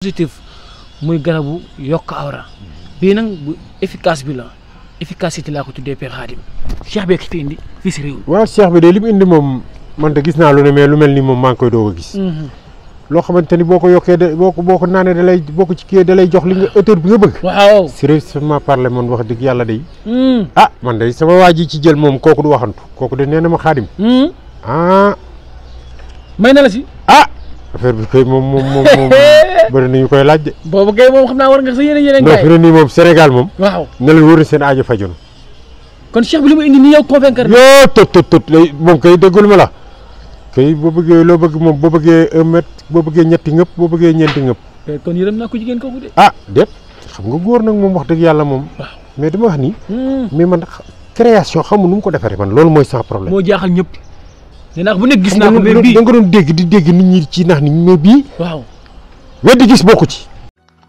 positif muy garabu yokk awra bii nag bu efficace bi la efficacité laa ko tuddee Père Khadim cheikh bi fi indi fii si réew. waaw cheikh bi de li mu indi moom man de gis naa lu ne mais lu mel ni moom maa ngi koy doog a gis. loo xamante ni boo ko yokkee de boo ko naanee da lay boo ko ci kii da lay jox li nga hauteur bi nga bëgg. waaw sérieusement parler man wax dëgg yàlla day. man de sama waa ji ci jël moom kooku du waxantu kooku de nee na ma Khadim. may na la si. affaire bi kay moom bëri nañu koy laaj de. boobu kay moom xam naa war nga sa yeneen non fi ne nii moom Sénégal moom. waaw ne leen wóor na seen aajo faju na. kon cheikh bi li mu indi nii yow convaincre. yoo tot lay moom kay déggul ma la. kay boo bëggee loo bëgg moom boo bëggee 1 mètre boo bëggee ñetti ngëpp boo bëggee ñeenti ngëpp. kon yërëm naa ko jigéen kooku de. déet xam nga góor nag moom wax dëgg yàlla moom. waaw mais dama wax nii. mais man création xamu nu mu ko defaree man loolu mooy sans problème. moo jaaxal ñëpp. nee naa bu nekk gis naa ko mais bii da nga doon dégg nit ñi ci nax ni mais bii. waaw weddi gis bokku ci.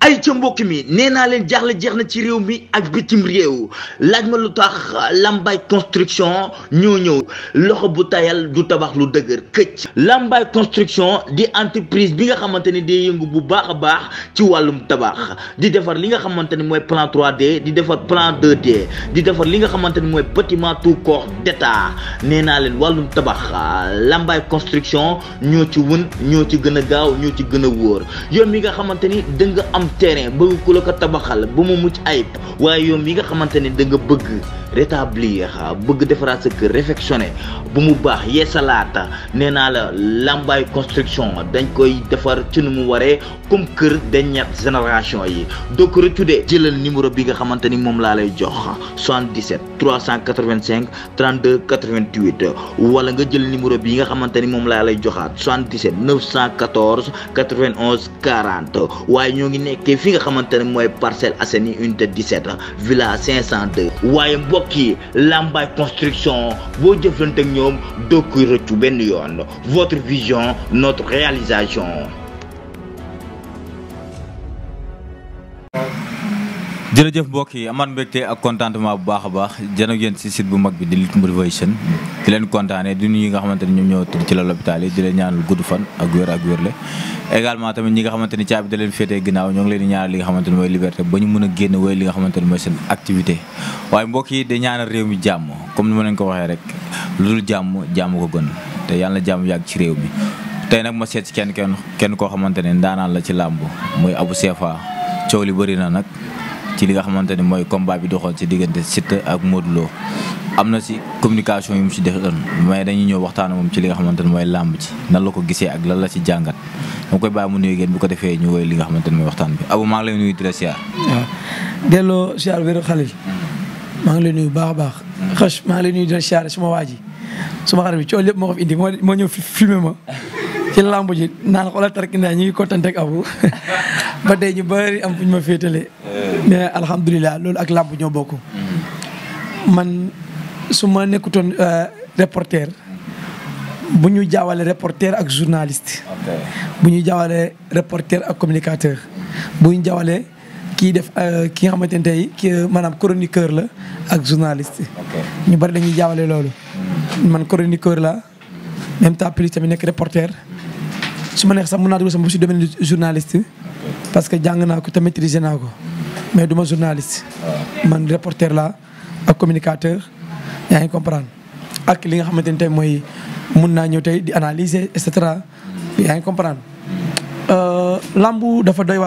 ay ca mbokk mi nee naa leen jaaxle jeex na ci réew mi ak bitim réew laaj ma lu tax Lambaye construction ñoo ñëw loxo bu tayal du tabax lu dëgër këcc. Lambaye construction di entreprise bi nga xamante ni day yëngu bu baax a baax ci wàllum tabax di defar li nga xamante ni mooy plan 3D di defar plan 2D di defar li nga xamante ni mooy bâtiment tout corps d'état nee naa leen wàllum tabax Lambaye construction ñoo ci wën ñoo ci gën a gaaw ñoo ci gën a wóor yow mi nga xamante ni da nga am terrain bëgg ku la ko tabaxal ba mu mucc ayib waaye yow mi nga xamante ni da nga bëgg rétablir bëgg defaraat sa kër réfectionné bu mu baax yeesalaata nee naa la Lambaye construction dañ koy defar ci nu mu waree comme kër dernière génération yi doo ko rëccu de jëlal numéro bi nga xamante ni moom laa lay jox 77 385 32 88 wala nga jël numéro bi nga xamante ni moom laa lay joxaat 77 914 91 40 waaye ñoo ngi nekkee fi nga xamante ne mooy Parcelles Assainies unité 17 villa 502 waaye mbokk yi Lambaye construction boo jëflante ak ñoom doo koy rëccu benn yoon votre vision notre réalisation. jërëjëf mbokk yi amaat mbégte ak contentement bu baax a baax jën ak yéen si site bu mag bi di Lutte Motivation di leen kontaanee di nuyu ñi nga xamante ni ñoom ñoo tudd ci la l'hôpital yi di leen ñaanal gudd fan ak wérle également tamit ñi nga xamante ni caabi da leen féetee ginnaaw ñoo ngi leen di ñaanal li nga xamante ni mooy liberté ba ñu mën a génn wéy li nga xamante ni mooy seen activité waaye mbokk yi di ñaanal réew mi jàmm comme ni ma leen ko waxee rek lu dul jàmm ko gën te yàlla na jàmm yàgg ci réew mi tey nag ma seet si kenn koo xamante ne ndaanaan la ci làmb mooy Abou Sefa coow li bëri na nag ci li nga xamante ni mooy combat bi doxoon ci diggante Siteu ak Modou Lo am na si communication yu mu si defoon mais dañuy ñëw waxtaan moom ci li nga xamante ni mooy làmb ci nan la ko gisee ak lan la ci jàngat dama koy bàyyi mu nuyu ngeen bu ko defee ñu woy li nga xamante ni mooy waxtaan bi Abou maa ngi lay nuyu di la siyaar. waaw delloo siyaar wéru Khalil maa ngi lay nuyu baax a baax. xës maa ngi lay nuyu di la siyaar suma waa ji suma xarit bi coow lépp moo ko fi indi moo ñëw filmé ma ci làmb ji naan xoolal tarkindaa ñu ngi kontaan ak Abou ba tey ñu bëri am fu ñu ma féetalee mais alhamdulilah loolu ak làmb ñoo bokk man su ma nekkutoon reporter bu ñu jaawale reporter ak journaliste bu ñu jaawale reporter ak communicateur bu ñu jaawale kii def ki nga xamante ne tey kii maanaam chroniqueur la ak journaliste ñu bëri dañuy jaawale loolu man chroniqueur la même temps plus tamit nekk reporter su ma neex sax mën naa dugg sama bu si domaine journaliste parce que jàng naa ko te maîtriser naa ko mais du ma journaliste man reporter la ak communicateur yaa ngi comprendre ak li nga xamante ne tey mooy mun naa ñëw tey di analyser et cetera yaa ngi comprendre lambu dafa doy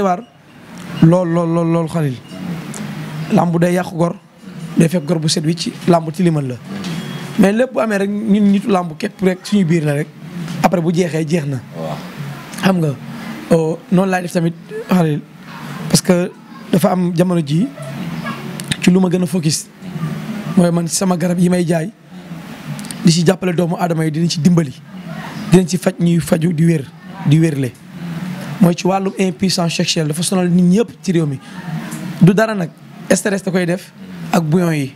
waar lool Khalil lambu day yàqu gor day fekk gor bu set wicc lambu tilimal la mais lépp bu amee rek ñun nitu lambu képp rek suñu biir la rek après bu jeexee jeex na xam nga noonu laay def tamit Khalil parce que dafa am jamono ji ci lu ma gën a focus mooy man sama garab yi may jaay di ci jàppale doomu aadama yi dinañ ci dimbali dinañ ci faj ñuy faju di wérle mooy ci wàllum impuissance sexuelle dafa sonal nit ñëpp ci réew mi du dara nag stress da koy def ak bouillon yi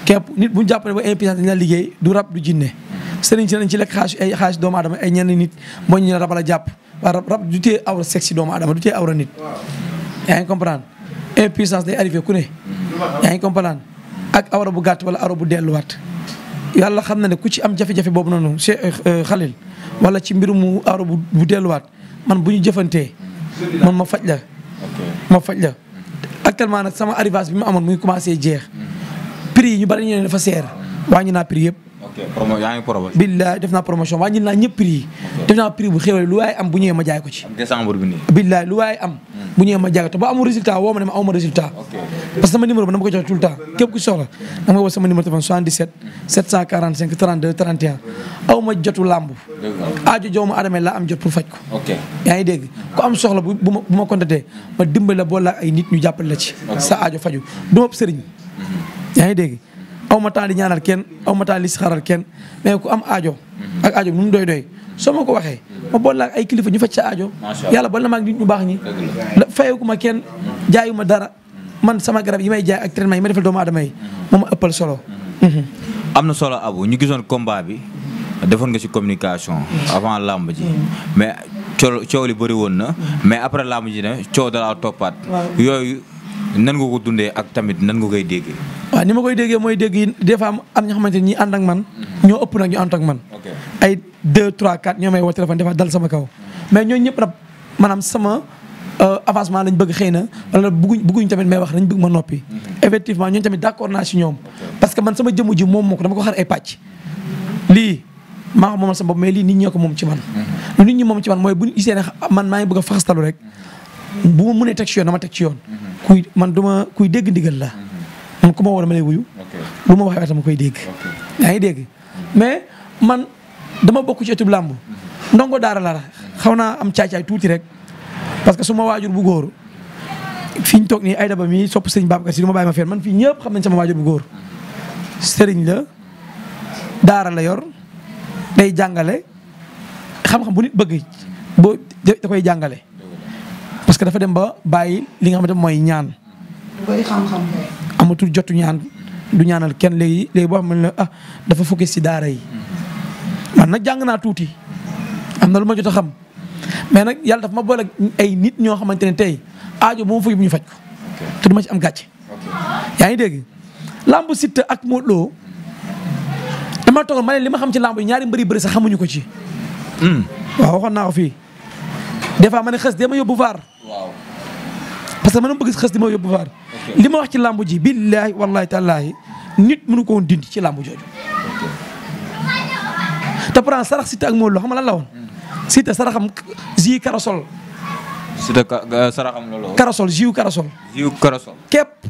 képp nit bu ñu jàppale ba impuissance dañ la liggéey du rab du jinne sëriñ si nañ ci lekk xaalis doomu aadama ay ñenn nit moo ñu ne rab la jàpp waa rab du tee awra sexe doomu aadama du tee awra nit yaa ngi comprendre impuissance day arrivé ku ne yaa ngi comprendre ak awra bu gàtt wala awra bu delluwaat yàlla xam na ne ku ci am jafe-jafe boobu noonu Cheikh Khalil wala ci mbirum awra bu delluwaat man bu ñu jëfantee man ma faj la ma faj la actuellement nag sama arrivage bi ma amoon muy commencé jeex prix yi ñu bari ñu ne dafa seer wàññi naa prix yëpp yaa ngi promotion. billaay def naa promotion wàññi naa ñëpp prix yi def naa prix bu xéwale lu waaye am bu ñëwee ma jaay ko ci décembre bi nii. billaay lu waaye am bu ñëwee ma jaay ko te ba amul résultat woo ma ne ma aw ma résultat parce que sama numéro ba dama ko jox tout le temps képp ku soxla da nga woo sama numéro téléphone 77 745 32 31 aw ma jotu làmb aajo jow ma adamee laa am jot pour faj ko yaa ngi dégg ku am soxla bu ma contacté ma dimbali la boo la ay nit ñu jàppale la ci sa aajo faju du ma sëriñ yaa ngi dégg aw ma temps di ñaanal kenn aw ma temps li si xaral kenn mais ku am aajo ak aajo nu mu doy soo ma ko waxee ma boole la ay kilifa ñu faj sa aajo yàlla boole na maag nit ñu baax ñi fayeeku ma kenn jaayu ma dara man sama garab yi may jaay ak traitement yi ma defal doomu aadama yi moo ma ëppal solo am na solo Abou ñu gisoon combat bi defoon nga ci communication avant lamb ji mais coow li bëri woon na mais après lamb ji ne coow dalaa toppaat yooyu nan nga ko dundee ak tamit nan nga koy déggee waaw ni ma koy déggee mooy dégg yi des fois am ñoo xamante ni ñi ànd ak man ñoo ëpp nag ñu ànd ak man ay 2 3 4 ñoo may woo téléphone des fois dal sama kaw mais ñooñu ñëpp nag maanaam sama avancement lañ bëgg xëy na wala bëgguñ tamit may wax dañ bëgg ma noppi effectivement ñooñu tamit d'accord naa si ñoom parce que man sama jëmm ji moom moo ko dama ko xar ay pàcc lii maa ko moomal sama bopp mais lii nit ñoo ko moom ci man lu nit ñi moom ci man mooy buñ gisee ne man maa ngi bëgg a faxastalu rek bu ma mënee teg ci yoon dama teg ci yoon man duma kuy dégg ndigal la man ku ma war a ma lay wuyu lu ma waxee dama koy dégg yaa ngi dégg mais man dama bokk ci étude làmb ndongo daara la xaw naa am caay-caay tuuti rek parce que suma waajur bu góor fi ñu toog nii ay daba mi sopp sëriñ Babacar Si du ma bàyyi ma fenn man fii ñëpp xam nañ sama waajur bu góor sëriñ la daara la yor day jàngale xam-xam bu nit bëgg boo da koy jàngale parce que dafa dem ba bàyyi li nga xamante mooy ñaan amatul jotu ñaan du ñaanal kenn léegi boo xam ne dafa focus ci daara yi man nag jàng naa tuuti am na lu ma jot a xam mais nag yàlla dafa ma boole ay nit ñoo xamante ne tey aajo bu ma fa yóbbu ñu faj ko te du ma ci am gàcce yaa ngi dégg lambu Siteu ak Modou Lo dama toogoon ma ne li ma xam ci lamb yi ñaari mbëri bëri sax xamuñu ko ci waaw waxoon naa ko fii des fois ma ne xës dama yóbbu vaar parce que man ma bëgg xës di ma yóbbu vaar li ma wax ci lamb ji billaahi wallaahi taalaahi nit mënu ko woon dindi ci lamb jooju te pourtant sarax Siteu ak Modou Lo xam nga lan la woon Siteu saraxam ji karasol Siteu saraxam loolu karasol jiw karasol képp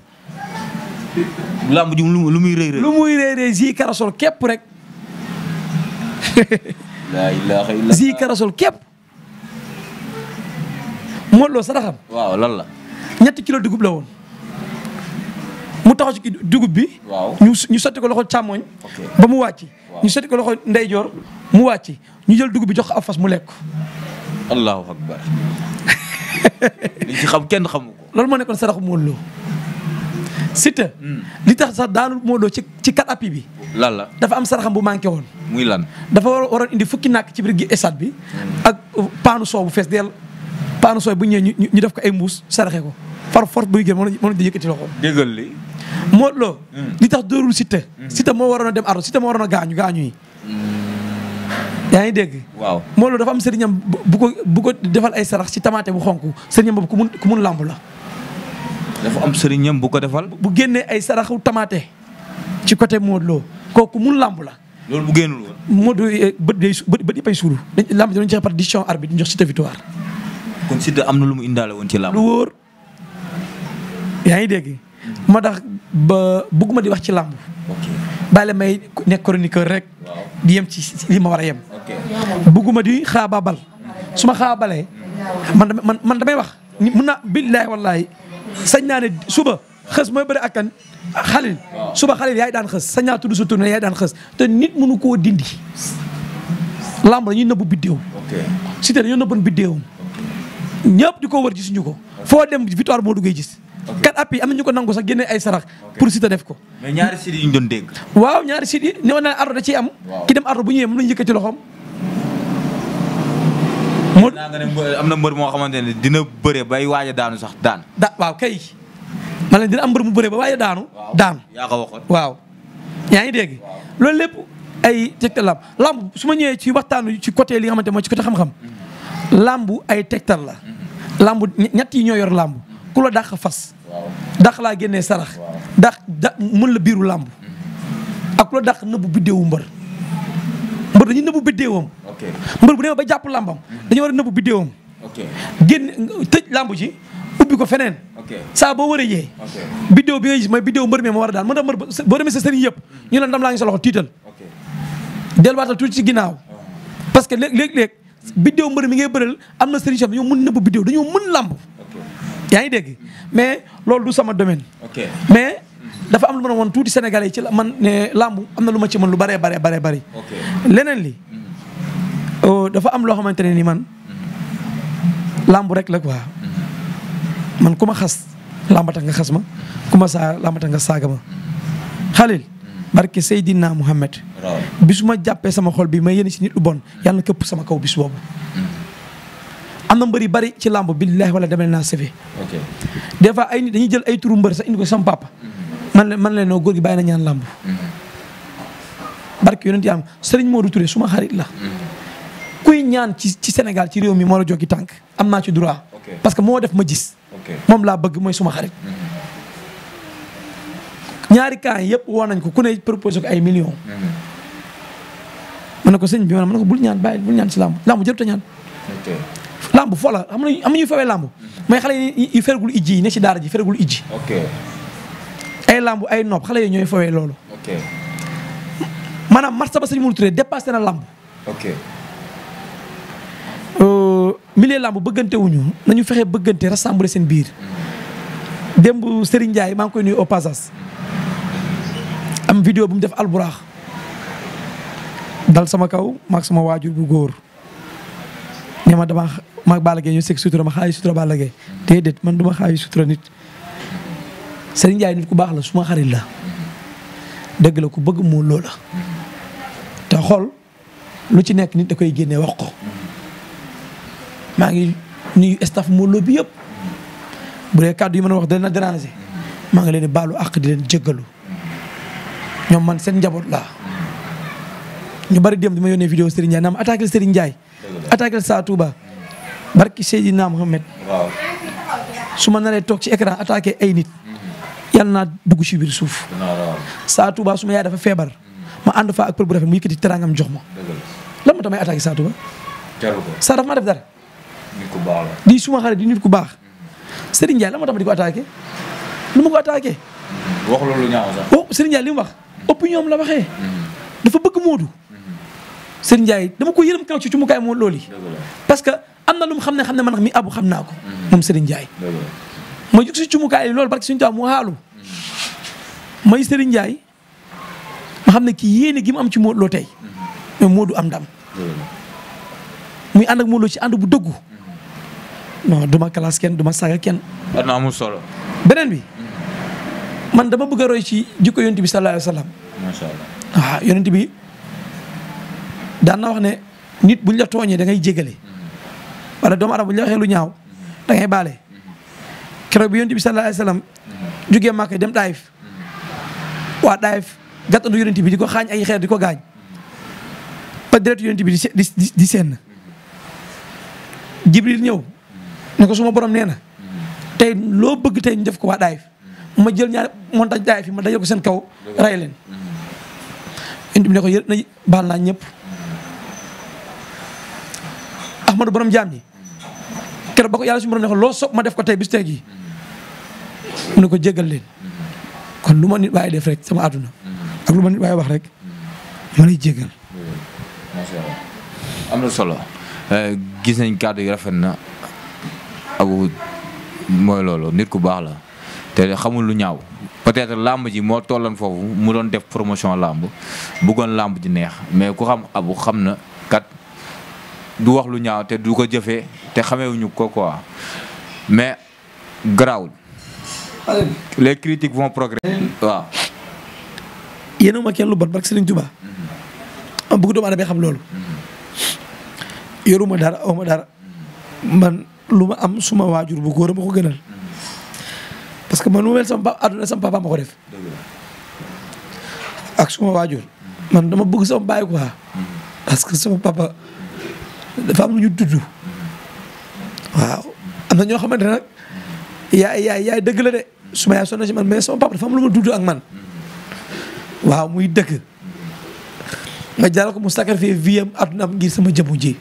lamb ji lu muy rëy ji karasol képp rek la ilaha illallah ji karasol képp Modou Lo saraxam waaw lan la 3 kilo dugub la woon mu taxaw ci dugub bi ñu sotti ko loxo càmmoñ ba mu wàcc ñu sotti ko loxo ndeyjoor mu wàcc ñu jël dugub bi jox ko ab fas mu lekk allahu akbar li ci xam kenn xamu ko loolu moo nekkoon saraxu Modou Lo Siteu li tax sax daanul Modou Lo ci kat appi bi lan la dafa am saraxam bu manqué woon muy lan dafa waroon indi fukki nàkk ci biir gi stade bi ak paanu soow bu fees dell paanu soow bu ñëwee ñu def ko ay mbuus saraxe ko par force buy génn mën di yëkkati loxo déggal li Modou Lo li tax dóorul Siteu Siteu moo waroon a dem ardo Siteu moo waroon a gaañu yi yaa ngi dégg waaw Modou Lo dafa am sëriñam bu ko defal ay sarax ci tamaate bu xonk sëriñam boobu ku mun lamb la dafa am sëriñam bu ko defal bu génnee ay saraxu tamaate ci côté Modou Lo kooku mun lamb la loolu bu génnul woon Modou bët yëppay suulu lamb ji dañu joxe par décision arbitre ñu jox Siteu victoire kon Siteu am na lu mu indaale woon ci lamb lu wóor yaa ngi dégg moo tax ba bëgguma di wax ci làmb bàyyi la may nekk chroniqueur rek di yem ci li ma war a yem bëgguma di xaabaabal su ma xaabalee man damay wax mun naa billaahi wallaahi sañ naa ne suba xës mooy bëri ak kan xalil suba xalil yaay daan xës sañ naa tudd sa tur ne yaay daan xës te nit mënu koo dindi làmb la ñuy nëbbu biddéew Siteu dañoo nëbboon biddéewam ñëpp di ko wër gisuñu ko foo dem victoire moo duggee gis kat appi am na ñu ko nangu sax génne ay sarax pour Siteu def ko. mais ñaari sites yi ñu doon dégg. waaw ñaari sites yi ne woon naa ardo da ciy am. ki dem ardo bu ñëwee mën nañu yëkkati loxoom. moo naa nga ne am na mbër moo xamante ne dina bëre bay waaj a daanu sax daan. waaw kay. ma leen dina am mbër mu bëre ba waaj a daanu. daanu yaa ko waxoon. waaw yaa ngi dégg. loolu lépp ay tegtal lamb su ma ñëwee ci waxtaanu ci côté li nga xamante mooy ci côté xam-xam. lambu ay tegtal la. lambu ñett yi ñoo yor lambu ku la dàq fas. dàq laa génnee sarax. dàq mën la biiru lambu. ak ku la dàq nëbbu biddéewu mbër. mbër dañuy nëbbu biddéewam. mbër bu demee ba jàpp lambam. dañu war a nëbbu biddéewam. génn tëj lambu ji ubbi ko feneen. saa boo wëree yee. biddéew bi nga gis mooy biddéew mbër mi moo war a daan mën na mbër boo demee sa sëriñ yëpp ñu ne ndam laa ngi sa loxo tiital. delluwaatal tuuti ci ginnaaw parce que léeg-léeg biddéew mbër mi ngay bëral am na sëriñ dañoo mën nëbb biddéew dañoo mën lamb. yaa ngi dégg mais loolu du sama domaine. mais dafa am lu ma woon tuuti Sénégalais yi ci la man ne lamb am na lu ma ci mën lu bëree bëri. leneen li dafa am loo xamante ne ni man lamb rek la quoi man ku ma xas lamba tax nga xas ma ku ma saa lamba tax nga saaga ma Khalil barke Seydina Muhammad bisu ma jàppee sama xol bi may yéene si nit lu bon yàlla na këpp sama kaw bis boobu. am na mbër yu bari ci lamb billahi wala demee naa sëfe des fois ay nit dañuy jël ay turu mbër sax indi ko sama papa man leen noo góor gi bàyyi na ñaan lamb barke yonent am Serigne Modou Touré suma xarit la kuy ñaan ci Sénégal ci réew mi moo la joggi tànk am naa ci droit parce que moo def ma gis moom laa bëgg mooy suma xarit ñaari camps yëpp woo nañ ko ku ne proposé ko ay millions ma ne ko sëñ bi ma ne ko bul ñaan bàyyi bul ñaan ci lamb jërëjëf ñaan lamb fo la am na ñuy fawee lamb mooy xale yi fergul ijji yi ne ci daara ji fergul ijji ay lamb ay nopp xale yi ñooy fawee loolu maanaam marsa ba sëñ Modou Touré dépassé na lamb milieu lamb bëggante wuñu nañu fexe bëggante rassembler seen biir démb Serigne Ndiaye maa ngi koy nuyu au passage am vidéo bu mu def alburaax dal sama kaw maag sama waajur bu góor ne ma dama maag Balla Gaye ñu sekk sutura ma xaayi sutura Balla Gaye déedéet man duma xaayi sutura nit Serigne Ndiaye nit ku baax la suma xarit la dëgg la ku bëgg moo loola te xool lu ci nekk nit da koy génne wax ko maa ngi nuyu staff Modou Lo bi yëpp bu dee kàddu yi mën a wax dana déranger maa ngi leen di baalu àq di leen jéggalu ñoom man seen njaboot laa ñu bari dem di ma yónnee vidéo Serigne Ndiaye naa ma attaqué Serigne Ndiaye attaqué Sa Touba barki Seydina Mohamed su ma naree toog ci écran attaqué ay nit yàlla naa dugg ci biir suuf Sa Touba su ma yaay dafa feebar ma ànd fa ak për bu rafet mu yëkkati teraangam jox ma lan moo tax may attaqué Sa Touba sa dafa ma def dara nit ku baax la di suma xarit di nit ku baax Serigne Ndiaye lan moo tax ma di ko attaqué lu ma ko attaqué wax loolu ñaaw sax Serigne Ndiaye li mu wax opinion la waxee dafa bëgg Modou Serigne Ndiaye dama ko yërëm kaw ci cumukaay moo loolu parce que am na lu mu xam ne man mi abu xam naa ko moom Serigne Ndiaye ma jug si cumukaay loolu parce que suñu taw mu xaalu may Serigne Ndiaye ma xam ne kii yéene gi mu am ci Modou Lo tey mais Modou am ndam muy ànd ak Modou Lo ci ànd bu dëggu non duma classe kenn duma saaga kenn adna amul solo beneen bi man dama bëgg a roy ci jikko yonent bi sallallahu alayhi wa sallam macha allah waaw yonent bi daan na wax ne nit buñ la tooñee da ngay jégale wala doomu aadama buñ la waxee lu ñaaw da ngay baale keroog bi yonent bi sallallahu alayhi wa sallam jógee Màkka dem Taayif waa Taayif gàttandu yonent bi di ko xaañ ay xeer di ko gaañ ba deret yonent bi di seen Jibril ñëw ne ko suma borom nee na tey loo bëgg tey ñu def ko waa Taayif ma jël ñaari montagne Taayif yi ma dajal ko seen kaw ray leen yonent bi ne ko na baal naa ñëpp Ahmadu borom jaam ñi keroog ba ko yàlla suñu borom ne ko loo sopp ma def ko tey bis tey gi mu ne ko jéggal leen kon lu ma nit waaye def rek sama àdduna ak lu ma nit waaye wax rek ma lay jéggal. macha allah am na solo gis nañ kàddu yi rafet na Abou mooy loolu nit ku baax la te xamul lu ñaaw peut-être làmb ji moo tolloon foofu mu doon def promotion làmb bëggoon làmb ji neex mais ku xam Abou xam na kat du wax lu ñaaw te du ko jëfee te xamewuñu ko quoi mais garaawul les critiques vont progresser waaw. yéen ma kenn lu bon barke Serigne Touba am bëgg doomu aadama xam loolu yoruma dara awma dara man lu ma am suma waajur bu góor ma ko gënal parce que man lu mel sama àdduna sama papa ma ko def ak suma waajur man dama bëgg sama baay quoi parce que sama papa dafa am lu ñu tudd waaw am na ñoo xamante ne nag yaay dëgg la de su ma yaay sonn na si man mais sama papa dafa am lu ma dund ak man waaw muy dëgg nga jaral ko mu sacrifier vie am àdduna am ngir sama jëmu ji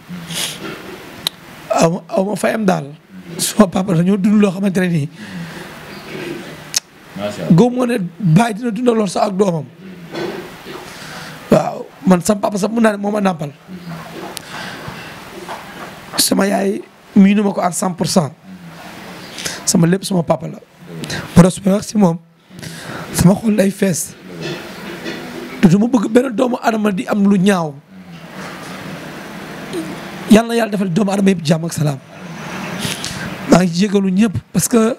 aw ma fayam daal sama papa dañoo dund loo xamante ne nii góob moo ne bàyyi dina dundal lool sax ak doomam waaw man sama papa sax mun naa ne moo ma nàmpal sama yaay miinu ma ko à 100% sama lépp sama papa la moo tax su ma wax si moom sama xol lay fees te du ma bëgg benn doomu adama di am lu ñaaw yàlla na yàlla defal doomu adama yëpp jàmm ak salaam maa ngi jégalu ñëpp parce que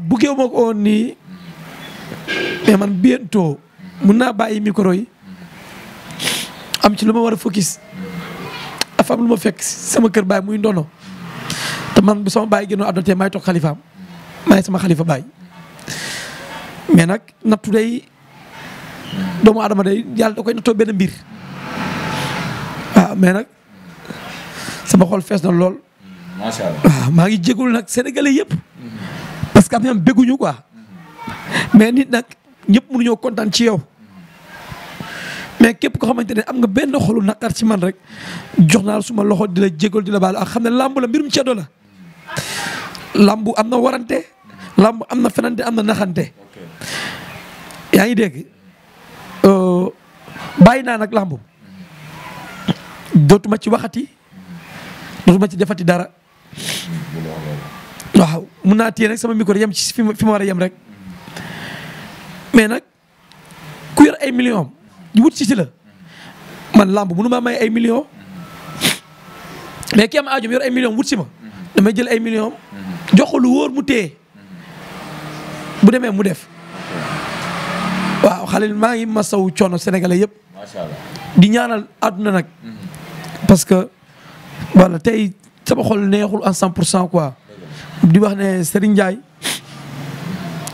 buggee ma ko woon nii mais man bientôt mun naa bàyyi micro yi am ci lu ma war a focus dafa am lu ma fekk sama kër baay muy ndono te man bu sama baay génnoon àdduna te may toog xalifaam maay sama xalifa baay mais nag nattu day doomu adama day yàlla da koy nattoo benn mbir waaw mais nag sama xol fees na lool. macha allah waaw maa ngi jégalu nag sénégalais yëpp parce que am na bégguñu quoi mais nit nag ñëpp mënuñoo kontaan ci yow mais képp ko xamante ne am nga benn xolu naqar ci man rek jox naa suma loxo di la jégalu di la baal ak xam ne làmb la mbirum ceddo la làmb am na warante làmb am na fenante am na naxante yaa ngi dégg bàyyi naa nag làmb dootuma ci waxati dootuma ci defati dara waaw mun naa téye nag sama micro yem ci fi ma war a yem rek mais nag ku yor ay millions di wut ci la man làmb mënu maa may ay millions mais ki am aajo yor ay millions wut si ma damay jël ay millions jox ko lu wóor mu téye bu demee mu def waaw Khalil maa ngi masawu coono sénégalais yëpp macha allah di ñaanal àdduna nag parce que voilà tey sama xol neexul en 100% quoi di wax ne Serigne Ndiaye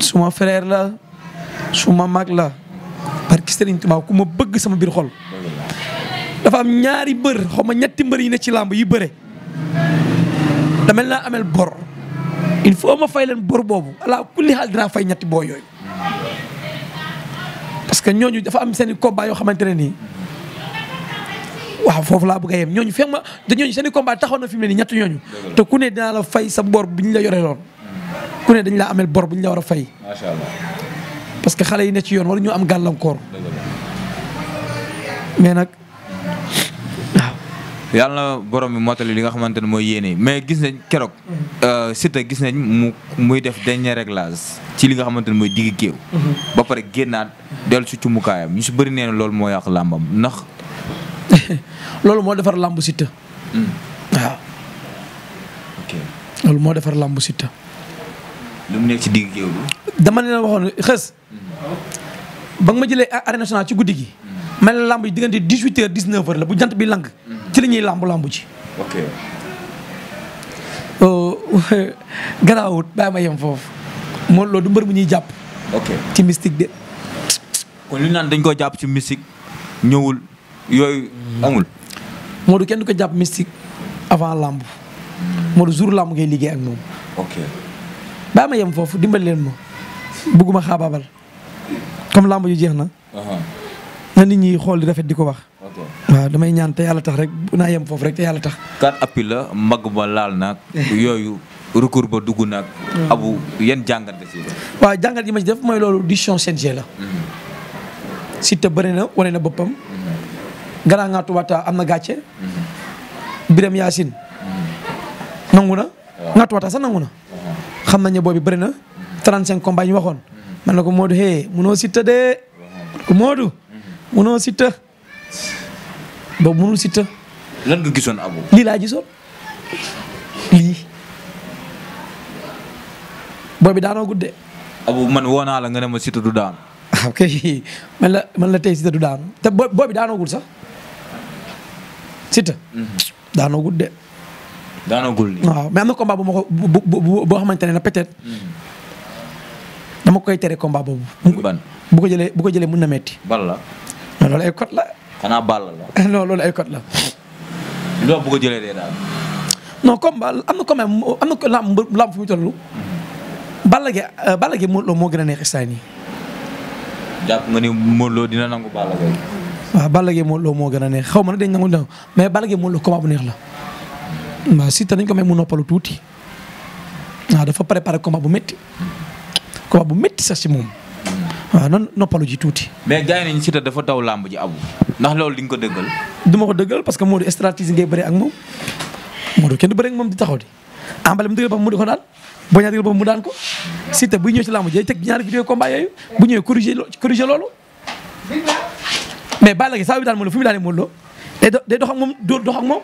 suma frère la suma mag la parce que Serigne Touba ku ma bëgg sama biir xol dafa am ñaari mbër xaw ma ñetti mbër yi ne ci làmb yi bëre damel naa amel bor il faut ma fay leen bor boobu ala kulli xaal dinaa fay ñetti boo yooyu parce que ñooñu dafa am seen i combat yoo xamante ne nii waaw foofu laa bëgg a yem ñooñu fekk ma da ñooñu seen i combat taxaw na fi mu ne nii ñett ñooñu te ku ne dinaa la fay sa bor bu ñu la yore loon ku ne dañ laa amel bor bu ñu la war a fay macha allah parce que xale yi ne ci yoon war ñu am gàllankoor mais nag waaw yàlla na borom mi mottali li nga xamante ne mooy yéene mais gis nañ keroog Siteu gis nañ muy def dernier réglage ci li nga xamante ne mooy digg géew ba pare génnaat dellu si cumukaayam ñu si bëri nee na loolu moo yàq làmbam ndax loolu moo defar làmbu Siteu waaw ok loolu moo defar làmbu Siteu lu mu nekk ci digg géew bi dama ne la waxoon xës ba nga ma jëlee arène nationale ci guddi gi mel na làmb ji diggante 18h 19h la bu jant bi lang ci la ñuy làmb ji ok garaawut bàyyi ma yem foofu moom loolu du mbër mu ñuy jàpp ok ci mystique de kon li naan dañ koo jàpp ci mystique ñëwul yooyu amul Modou kenn du ko jàpp mystique avant làmb Modou jour làmb ngay liggéey ak moom ok bàyyi ma yem foofu dimbali leen ma bugguma xaabaabal comme làmb ju jeex na na nit ñi xool di rafet di ko wax ok waaw damay ñaan te yàlla tax rek bu naa yem foofu rek te yàlla tax 4 appui la mag ba laal naag yooyu recours ba dugg naag abu yan jàngat si waaw jàngat yi ma ci def mooy loolu décision CNG la Siteu bëri na wane na boppam Grand Ngatou Wata am na gàcce Birame Yacine nangu na Ngatou Wata sax nangu na xam nañ ne boobu bëri na 35 combats ñu waxoon man na ko Modou hey munoo Siteu de ko Modou munoo Siteu boobu munul Siteu lan nga gisoon abu lii laa gisoon lii boobu daanoo gudde abu man woo naa la nga ne ma Siteu du daan ok man la tey Siteu du daanu te boobu daanoo gul sax Siteu daanoo gudde daanagul nii waaw mais am na combat bu ma ko boo xamante ne na peut-être dama koy tere combat boobu. ban bu ko jëlee mën na metti. bal la. non loolu ay code la. xanaa bal la. non loolu ay code la. loo bu ko jëlee dee daal. non combat am na combat am na lamb fu mu toll. Balla Gaye Modou Lo moo gën a neex instant nii. jàpp nga ni Modou Lo dina nangu Balla Gaye. waaw Balla Gaye Modou Lo moo gën a neex xaw ma nag dañ nangu mais Balla Gaye Modou Lo combat bu neex la. waaw Siteu dañ ko may mu noppalu tuuti. waaw dafa préparé combat bu métti. combat bu métti sax si moom. waaw nan noppalu ji tuuti. mais gars yi nañ Siteu dafa taw làmb ji abu ndax loolu di nga ko dëggal. du ma ko dëggal parce que Modou stratégie ngay bëri ak moom. Modou kenn du bëri ak moom di taxaw di. ambale mu dëggal ba mu di ko daal. boo ñaa dëggal ba mu daan ko. Siteu buy ñëw ci làmb ji day teg ñaari vidéo combat yooyu bu ñëwee corriger loolu. mais Balla Gaye saa yu daan Modou Lo fu mu daanee Modou Lo day dox ak moom dox ak moom.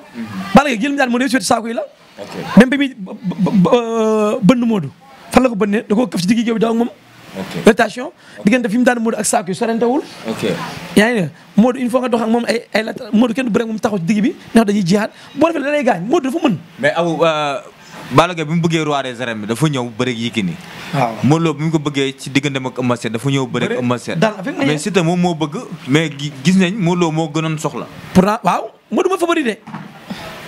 Balla Gaye jël mi daan Modou Lo saako yi la. même bi muy bënn Modou fan la ko bënnee da koo këf ci digg géew bi daw ak moom. rotation diggante fi mu daan Modou ak saako yi sorentewul. yaa ngi ne Modou il faut nga dox ak moom ay la Modou kenn du bëre moom taxaw ci digg bi ndax dañuy jihaat boo defee da lay gaañ Modou dafa mën. mais abu Balla Gaye bi mu bëggee roi des arènes bi dafa ñëw bëre Yékini. waaw Modou Lo bi mu ko bëggee ci digganteem ak Eumeu Sène dafa ñëw bëre Eumeu Sène. mais Siteu moom moo bëgg mais gis nañ Modou Lo moo gënoon soxla. pourtant waaw Modou mooy favori de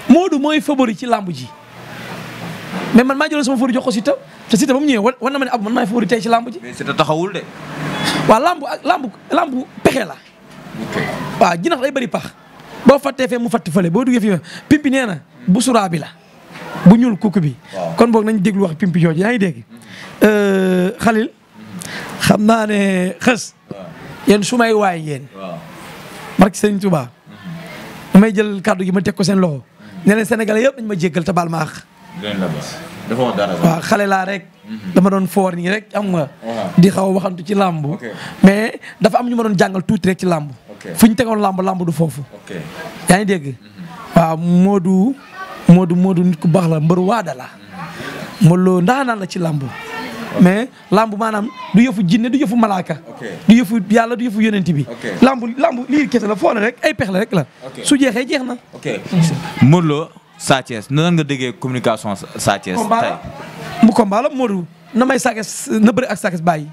Modou mooy favori ci làmb ji mais man maa jëloon sama favori jox ko Siteu te Siteu ba mu ñëwee war na ma ne ab man maay favori tey ci làmb ji. mais Siteu taxawul de. waaw làmb pexe la. waaw jinax day bëri pax boo fàttee fee mu fàtti fële boo duggee fii pimpi nee na bu suraa bi la bu ñuul kooku bi. kon boog nañ déglu wax pimpi jooju yaa ngi dégg. Khalil xam naa ne xës. yéen su may waay yéen. barke Sëriñ Tuubaa damay jël kàddu gi ma teg ko seen loxo. ne leen Sénégalais yëpp nañ ma jéggal te baal ma àq. waaw xale laa rek. dama doon foor nii rek am nga. di xaw a waxantu ci làmb. mais dafa am ñu ma doon jàngal tuuti rek ci làmb. fu ñu tegoon làmb du foofu. yaa ngi dégg. waaw Modou nit ku baax la mbër waada la. Modou Lo ndaanaan la ci làmb. mais làmb maanaam du yëfu jinne du yëfu malaaka. du yëfu yàlla du yëfu yonent bi. làmb lii kese la foo ne rek ay pex la rek la. su jeexee jeex na. Modou Lo Sa Thiès nan nga déggee communication Sa Thiès tey. mu combat la Modou na may Sa Thiès na bëri ak Sa Thiès bàyyi.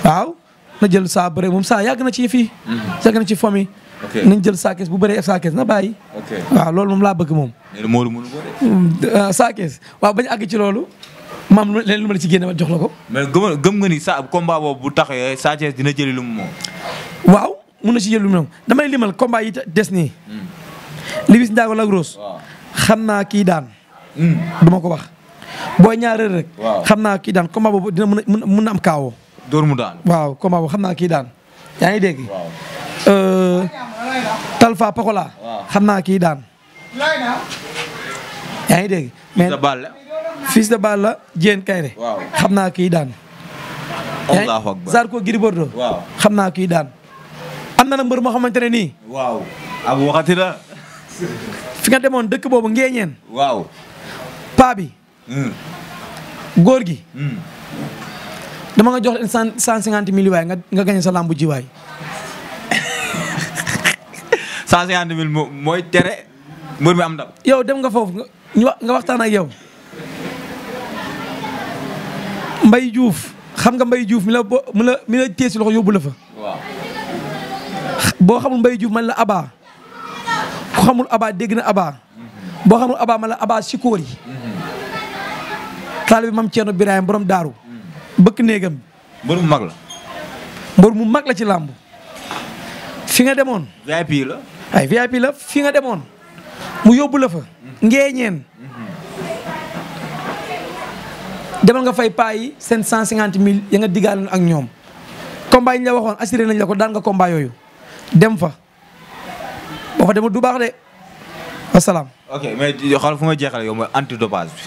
waaw na jël saa bëri moom saa yàgg na ci fii. yàgg na ci famille. nañ jël Sa Thiès bu bëree ak Sa Thiès na bàyyi. waaw loolu moom laa bëgg moom. Modou mënu ko de. Sa Thiès waaw bañ àgg ci loolu maam leen lu ma la ci génne ma jox la ko. mais gëm nga ni combat boobu bu taxee Sa Thiès dina jëli lu mu moom. waaw mun na ci jël lu mu moom damay limal combat yi des nii. Liss Ndiago Lac Rose. xam naa kii daan. du ma ko wax. Boy Niang Reug Reug. xam naa kii daan combat boobu dina mën na am kaawoo. dóor mu daan. waaw combat boobu xam naa kii daan. yaa ngi dégg. Talfa Pokola. xam naa kii daan. yaa ngi dégg. mais Fils de Balla Diène Kaïré. xam naa kii daan. Allahu akbar Zarko Gris Bordeaux. xam naa kii daan. am na nag mbër moo xamante ne nii. waaw. abu waxati la. fi nga demoon dëkk boobu ngeeñeen. waaw. paa bi. góor gi. dama nga jox leen 150 000 waay nga gañe sa lambu ji waay. 150 000 mooy tere mbër mi am ndam. yow dem nga foofu nga waxtaan ak yow. Mbaye Diouf xam nga Mbaye Diouf mi la téye si loxo yóbbu la fa. waaw. boo xamul Mbaye Diouf man la Aba. ku xamul Aba dégg na Aba. boo xamul Aba man la Aba Sikóor yi. taalibe Mam Thierno Birahim borom daaru. bëkk néegam. mbër mu mag la. mbër mu mag la ci làmb. fi nga demoon. VIP la. ay VIP la fi nga demoon. mu yóbbu la fa. ngeeñeen. demal nga fay paa yi seen 150 000 ya nga diggaale ak ñoom. combat yi ñu la waxoon assuré nañ la ko daan nga combat yooyu. dem fa. boo fa demul du baax de. wasalaam. ok mais xool fu ma jeexale yow mooy antidopage bi.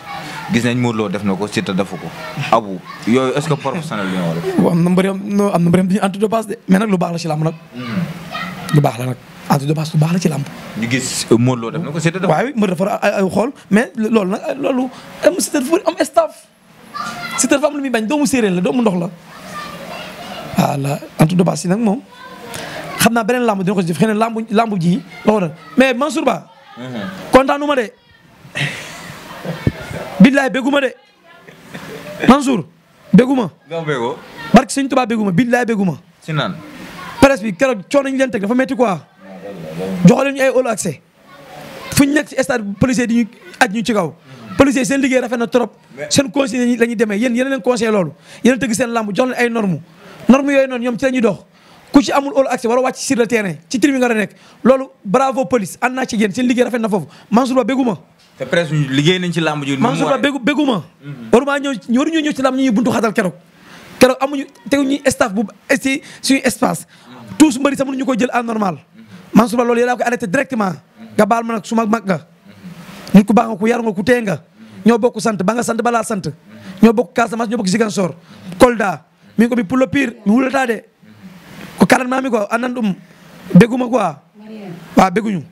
gis nañ Modou Lo def na ko Siteu defu ko. abu yooyu est-ce que professionnel bi nga war a. am na mbëri duñu antidopage de mais nag lu baax la ci làmb nag. lu baax la nag antidopage lu baax la ci làmb. ñu gis Modou Lo def na ko Siteu def. waaw mbër dafa ay xool mais loolu nag loolu Siteu dafa am staff. Siteu dafa am lu muy bañ doomu séeréer la doomu ndox la. voilà antidopage si nag moom xam naa beneen làmb dina ko si def xëy na làmb ji la ko def mais Mansour Ba. kontaanu ma de. billaay béguma de Mansour béguma. nga bégoo. barke Sëñ Tuubaa béguma billaay béguma. si naan. presse bi keroog coono ñu leen teg dafa metti quoi. joxo leen ñu ay all accès fu ñu nekk ci stade policier di ñu aj ñu ci kaw policier seen liggéey rafet na trop seen conseil la ñuy demee yéen leen conseil loolu yéen tëgg seen lamb jox leen ay normes yooyu noonu ñoom ci la ñuy dox ku ci amul all accès war a wàcc sur le terrain ci tribune nga war a nekk loolu bravo police ànd naa ci yéen seen liggéey rafet na foofu Mansour Ba bégguma te presque liggéey nañ ci lamb ji Mansour Ba bégguma warumaa waruñu ñëw ci lamb ñi buntu xatal keroog amuñu teguñu staff bu ci suñu espace tous mbëri sax mënuñu ko jël en normal Mansour Ba loolu yéen a ko arrêté directement nga baal ma nag su mag nga nit ku baax nga ku yar nga ku tee nga ñoo bokk sant ba nga sant balaa sant ñoo bokk Casamance ñoo bokk Ziguinchor Kolda min komi pullo pire mi wulataade ko kalanmami ko anan ɗum beguma quoi wa beguñu